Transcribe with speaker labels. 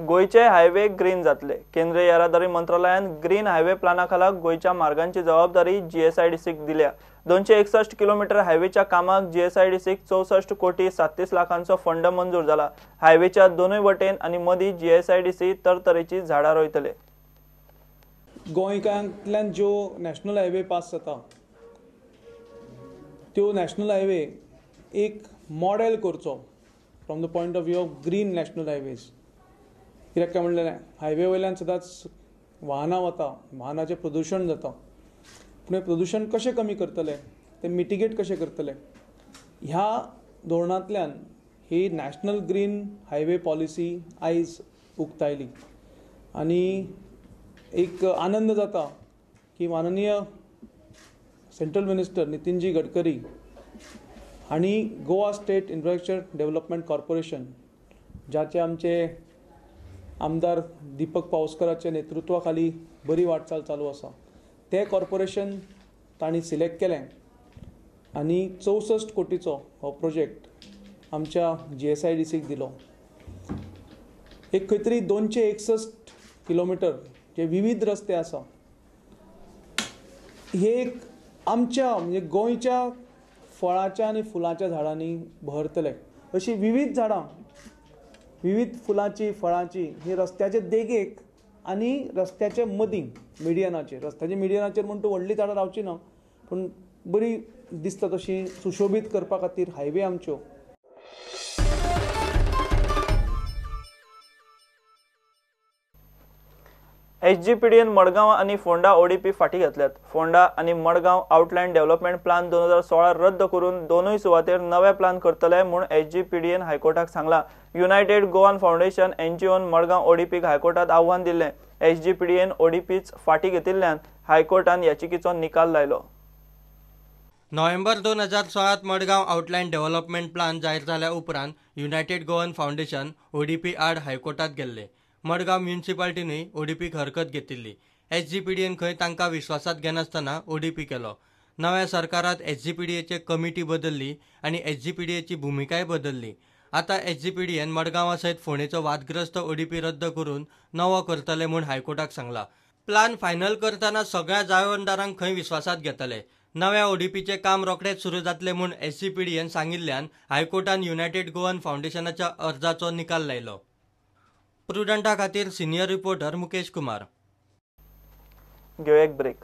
Speaker 1: गोंयचे highway green जातले. केंद्रीय येरादारी मंत्रालयान ग्रीन हायवे प्लाना खाला गोंयच्या मार्गांची जबाबदारी जीएसआयडीसीक दिल्या. 261 किलोमीटर हायवेच्या कामाक जीएसआयडीसीक 64 कोटी 37 लाखांचो फंड मंजूर जाला. हायवेच्या दोनूय वटेन आनी मदीं जीएसआयडीसी तरतरेची झाडां रोयतले.
Speaker 2: गोंयकांतल्यान ज्यो नॅशनल हायवे पास जाता त्यो नॅशनल हायवे एक मॉडेल करचो from the point of view of green national highways. कित्याक काय म्हणलें, हायवे वयल्यान सदांच वाहनां वता, वाहनाचें प्रदुशण जाता, पूण हें प्रदुशण कशें कमी करतले, तें मिटिगेट कशें करतले, ह्या धोरणांतल्यान ही नॅशनल ग्रीन हायवे पॉलिसी आयज उक्तायली. आनी एक आनंद जाता की माननीय सेंट्रल मिनिस्टर नितीनजी गडकरी हांणी Goa state infrastructure development corporation, जाचे आमचे आमदार दीपक पावसकराच्या नेतृत्वा खाली बरी वाटचाल चालू आसा, ते कॉर्पोरेशन तांणी सिलेक्ट केलें आनी 64 कोटीचो हो प्रोजेक्ट आमच्या जीएसआयडीसीक दिलो. एक खंय तरी 261 किलोमिटर जे विविध रस्ते आसा, हे एक आमच्या म्हणजे गोंयच्या फळाच्या आनी फुलांच्या झाडांनी भरतले अशी विविध झाडां, विविध फुलांची फळांची ही रस्त्याचे देगेक आनी रस्त्याच्या मदीं मिडियनाचेर, रस्त्याच्या मिडियनाचेर म्हूण तूं व्हडलीं झाडां रावची ना, पूण बरी दिसता तशी सुशोबीत करपा खातीर हायवे आमच्यो.
Speaker 1: एसजीपीडीएन मडगांव आनी फोंडा ओडीपी फाटी घेतल्यात. फोंडा आनी मडगांव आउटलायन डेव्हलपमेंट प्लान 2016 रद्द करून दोनूय सुवातेर नवे प्लान करतले म्हूण एसजीपीडीएन हायकोर्टाक सांगला. युनायटेड गोवन फाउंडेशन एनजीओन मडगांव ओडीपीक हायकोर्टात आव्हान दिल्लें. एसजीपीडीएन ओडीपीच फाटी घेतिल्ल्यान हायकोर्टान याचिकेचो निकाल लायलो.
Speaker 3: नोव्हेंबर 2016 मडगांव आउटलायन डेव्हलपमेंट प्लान जाहीर जाल्या उपरांत युनायटेड गोवन फाउंडेशन ओडीपी आड हायकोर्टात गेल्ले. मडगांव म्युनिसिपालिटीनूय ओडीपीक हरकत घेतिल्ली. एसजीपीडीएन खंय तांकां विश्वासात घेनासतना ओडीपी केलो. नव्या सरकारात एसजीपीडीएची कमिटी बदलली आनी एसजीपीडीएची भुमिकाय बदलली. आतां एसजीपीडीएन मडगांवा सयत फोंडेचो वादग्रस्त ओडीपी रद्द करून नवो करतले म्हूण हायकोर्टाक सांगला. प्लान फायनल करतना सगळ्या जाळवणदारांक खंय विश्वासात घेतले. नव्या ओडीपीचें काम रोखडेच सुरू जातलें म्हूण एसजीपीडीएन सांगिल्ल्यान हायकोर्टान युनायटेड गोवन फाउंडेशनाच्या अर्जाचो निकाल लायलो. प्रुडंटा खातीर सिनियर रिपोर्टर मुकेश कुमार.
Speaker 1: घेवया एक ब्रेक.